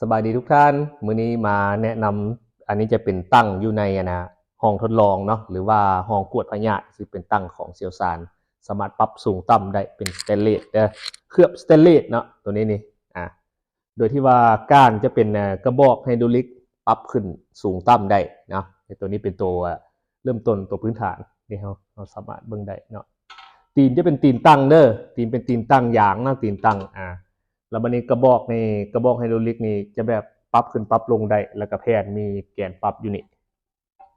ສະບາຍດີທຸກທ່ານ, ມື້ນີ້ມາແນະນຳ, ອັນນີ້ຈະເປັນຕັ່ງຢູ່ໃນອັນນະ ຫ້ອງທົດລອງເນາະ ຫຼືວ່າຫ້ອງກວດພະຍາດ, ຊິເປັນຕັ່ງຂອງຊ່ຽວຊານ, ສາມາດປັບສູງຕ່ຳໄດ້, ເປັນສະແຕນເລດເດີ, ເຄື່ອບສະແຕນເລດເນາະ ໂຕນີ້ນີ້ ອາ ໂດຍທີ່ວ່າກ້ານຈະເປັນ ເອີ ກະບອກໄຮໂດຣລິກ ປັບຂຶ້ນສູງຕ່ຳໄດ້ເນາະ. ໂຕນີ້ເປັນໂຕ ເອີ ເລີ່ມຕົ້ນ ໂຕພື້ນຖານ ທີ່ເຮົາ ເຮົາສາມາດເບິ່ງໄດ້ເນາະ. ຕີນຈະເປັນຕີນຕັ່ງເດີ, ຕີນເປັນຕີນຕັ່ງຢາງເນາະ, ຕີນຕັ່ງ ອາ ແລ້ວບັດນີ້ກະບອກນີ້ ກະບອກໄຮໂດຣລິກນີ້ຈະແບບປັບຂຶ້ນປັບລົງໄດ້, ແລ້ວກະແຜ່ນມີແກນປັບຢູ່ນີ້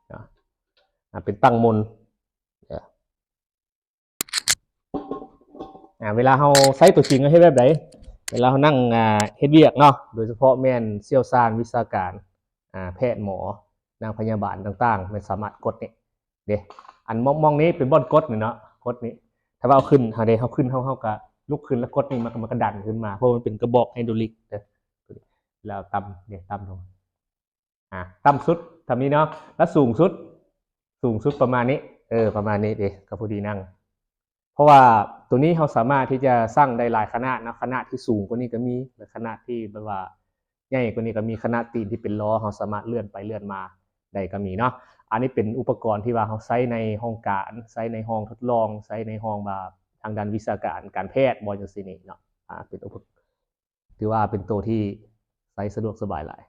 ເນາະ, ອາ ເປັນຕັ່ງມົນ. ອາ ເວລາເຮົາໃຊ້ຕົວຈິງ ເຮົາເຮັດແບບໃດ? ເວລາເຮົານັ່ງ ອາ ເຮັດວຽກເນາະ, ໂດຍສະເພາະແມ່ນຊ່ຽວຊານວິຊາການ ອາ ແພດໝໍ ນາງພະຍາບານຕ່າງໆ ແມ່ນສາມາດກົດນີ້ເດ້, ອັນມ່ອງໆນີ້ເປັນບ່ອນກົດນີ້ເນາະ, ກົດນີ້. ຖ້າວ່າເຮົາຂຶ້ນ ເຮົາເດ້ ເຮົາຂຶ້ນ ເຮົາ ເຮົາກະລຸກຂຶ້ນແລ້ວກົດນີ້ ມັນກະ ມັນກະດັນຂຶ້ນມາ, ເພາະມັນເປັນກະບອກໄຮໂດຣລິກເດ້. ແລ້ວຕ່ຳເດ້ ຕ່ຳລົງ ອາ ຕ່ຳສຸດສ່ຳນີ້ເນາະ, ແລ້ວສູງສຸດ ສູງສຸດປະມານນີ້ ເອີ ປະມານນີ້ເດ້ ກະພໍດີນັ່ງ. ເພາະວ່າໂຕນີ້ເຮົາສາມາດທີ່ຈະສັ່ງໄດ້ຫຼາຍຂະໜາດເນາະ, ຂະໜາດທີ່ສູງກວ່ານີ້ກະມີ ແລະ ຂະໜາດທີ່ແບບວ່າໃຫຍ່ກວ່ານີ້ກະມີ, ຂະໜາດຕີນທີ່ເປັນລໍ້ ເຮົາສາມາດເລື່ອນໄປເລື່ອນມາໄດ້ກະມີເນາະ. ອັນນີ້ເປັນອຸປະກອນທີ່ວ່າເຮົາໃຊ້ໃນຫ້ອງການ, ໃຊ້ໃນຫ້ອງທົດລອງ, ໃຊ້ໃນຫ້ອງວ່າທາງດ້ານວິຊາການການແພດບໍ ຈັ່ງຊີ້ນີ້ເນາະ. ອາ ເປັນອຸປະ ຖືວ່າເປັນໂຕທີ່ໃຊ້ສະດວກສະບາຍຫຼາຍ.